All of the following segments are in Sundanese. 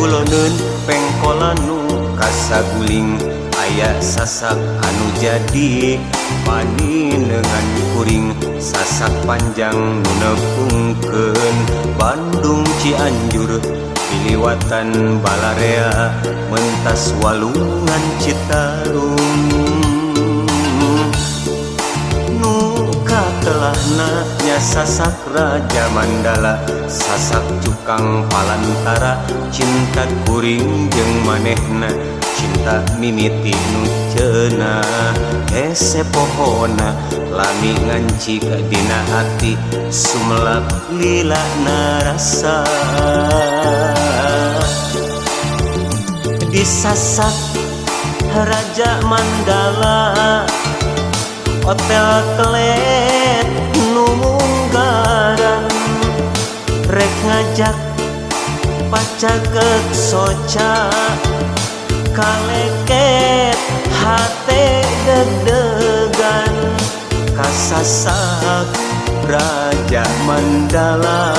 kuloneun pengkolan nu kasaguling aya sasak anu jadi paninengan kuring sasak panjang nu nepungkeun Bandung Cianjur piliwatan balarea mentas walungan Citarum nu katelahna nya sasak Raja Mandala sasak cukang palantara cinta kuring jeung manehna cinta mimiti nu ceunah hese pohona lami ngancik dina hati sumelap lila narasa disasak Raja Mandala hotel kelet nu munggaran rek ngajak pacaket soca kaleket hate deg-degan kasasak Raja Mandala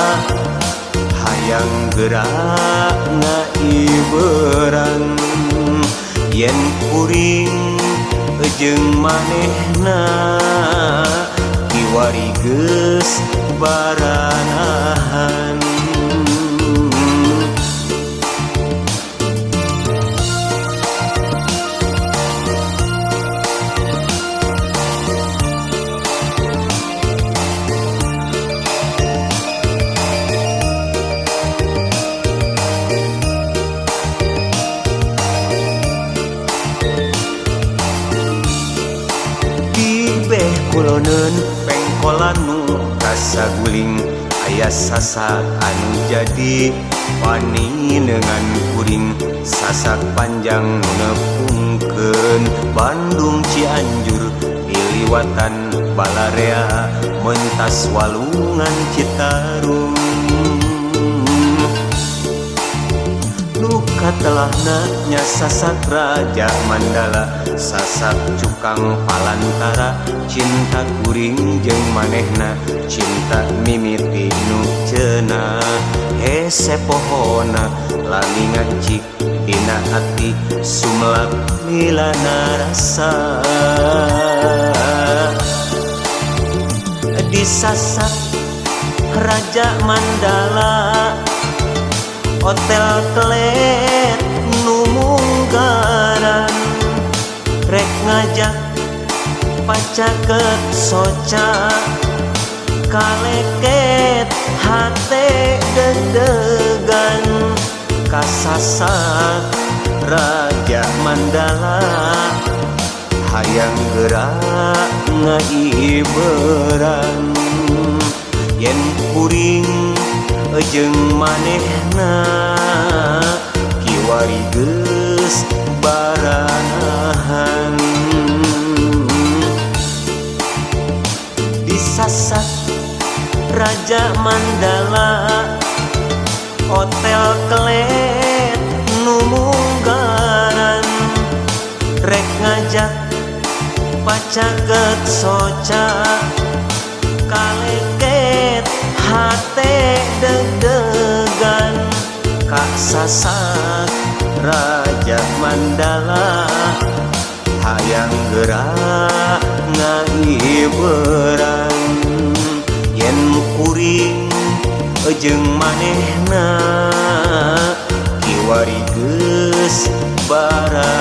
hayang gerak ngaiberan yen kuring jeung manehna kiwari geus baranahan. Kuloneun pengkolan nu kasaguling aya sasak anu jadi paninengan kuring sasak panjang nu nepungkeun Bandung Cianjur piliwatan balarea mentas walungan Citarum nu katelahna nya sasak Raja Mandala sasak cukang palantara cinta kuring jeung manehna cinta mimiti nu ceunah hese pohona lami ngancik dina hati sumelap lila narasa disasak Raja Mandala hotel kelet nu munggaran rek ngajak pacaket soca kaleket hate deg-degan kasasak Raja Mandala hayang gerak ngaiberan yen kuring jeung manehna kiwari geus baranahan disasak Raja Mandala hotel kelet nu munggaran rek ngajak pacaket soca kaleket hate deg-degan kasasak Raja Mandala hayang gerak ngaiberan yen kuring jeung manehna kiwari geus baranahan.